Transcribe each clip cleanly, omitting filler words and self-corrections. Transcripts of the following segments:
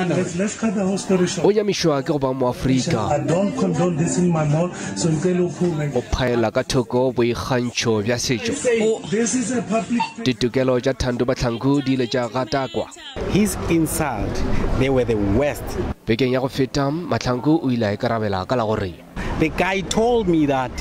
Let's cut the whole story short. O nyamišwa ke go ba Moafrika. I don't condone this in my mall, so ngicela uphume. O phaela ka thoko boikgantšho bja setšo. This is a public Ditokelo tša Thando Mahlangu di ile tša gatakwa. His insult, they were the worst. Bekeng ya go feta, Mahlangu o ile a ikarabela ka la gore. The guy told me that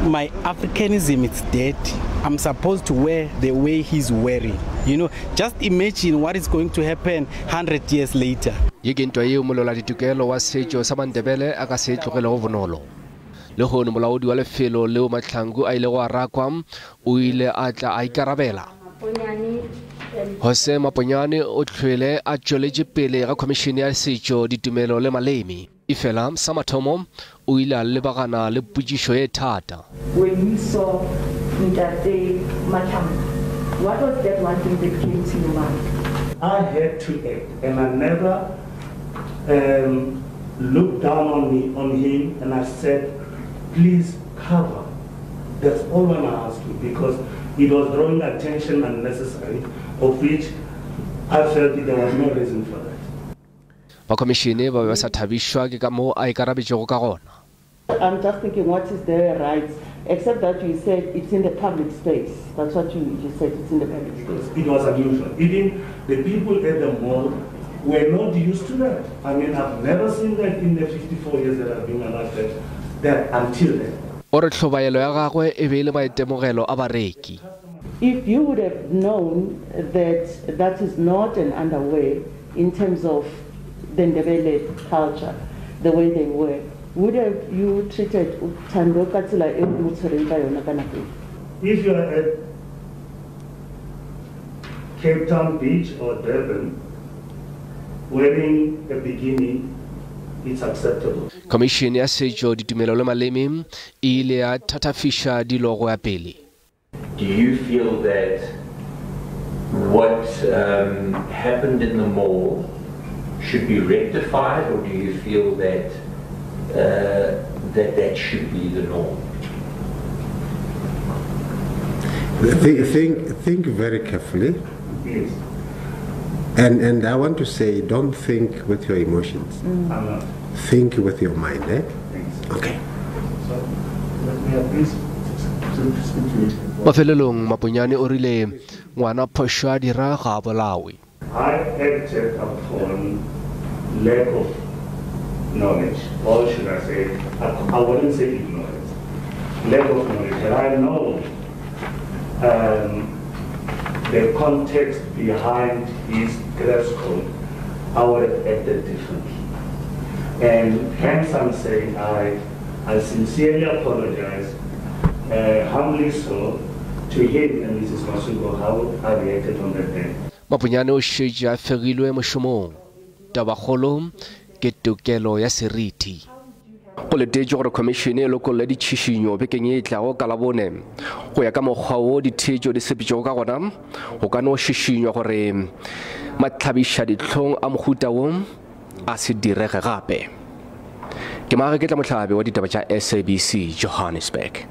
my Africanism is dead. I'm supposed to wear the way he's wearing. You know, just imagine what is going to happen 100 years later. Ye ke ntwa yeo molwela-ditokelo wa setšo sa Mandebele a ka se e tlogelego bonolo. Lehono molaodi wa lefelo leo Mahlangu a ilego a rakwa o ile a tla a ikarabela. Jose Maponyane o hlwele a tšweletše pele ga Khomišene ya Setšo, Ditumelo le Maleme. Efela sa mathomo o ile a lebagana le potšišo e thata. When you saw Ntate Mahlangu, what was that one thing that came to your mind? I had to act, and I never looked down on me, on him, and I said, please cover. That's all I'm asking, because it was drawing attention unnecessary, of which I felt there was no reason for that. Ba khomišene ba be ba sa thabišwa ke ka moo a ikarabetšego ka gona. I'm just thinking, what is their rights? Except that you said it's in the public space. That's what you said, it's in the public space. It was unusual. Even the people at the mall were not used to that. I've never seen that in the 54 years that I've been alive, that until then. O re tlhobaelo ya gagwe e be e le maitemogelo a bareki. If you would have known that that is not an underwear in terms of the Ndebele culture, the way they were, would have you treated Thando ka tsela e o mo tshwereng ka yona ka nako e? If you are at Cape Town Beach or Durban, wearing a bikini, it's acceptable. Commission ya Setšo, Ditumelo le Maleme e ile ya thatafiša dilo go ya pele. Do you feel that what happened in the mall should be rectified, or do you feel that that should be the norm? Think very carefully. Yes. And I want to say, don't think with your emotions. I'm not. Think with your mind. Thanks. Okay. So, let me at least speak to you. Mafelelong Maponyane o rile ngwana phošo a dira ga a bolawe. I acted upon lack of knowledge, or should I say, I wouldn't say ignorance, lack of knowledge. And I know the context behind his dress code, I would have acted differently. And hence I'm saying I sincerely apologize, humbly so, to him and Mrs. Masuku, how I reacted on that day. Maponyane o šetše a fegilwe mošomong. Tabakgolo ke tokelo ya seriti. Go letetšwe gore khomišene e lokolle ditšhišinyo bekeng ye e tlago ka Labone. Go ya ka mokgwa wo ditheetšo di sepetšego ka gona, go ka no šišinywa gore mahlabišadihlong a mohuta wo a se direge gape. Ke Maage Ketla Mohlabe wa ditaba tša SABC, Johannesburg.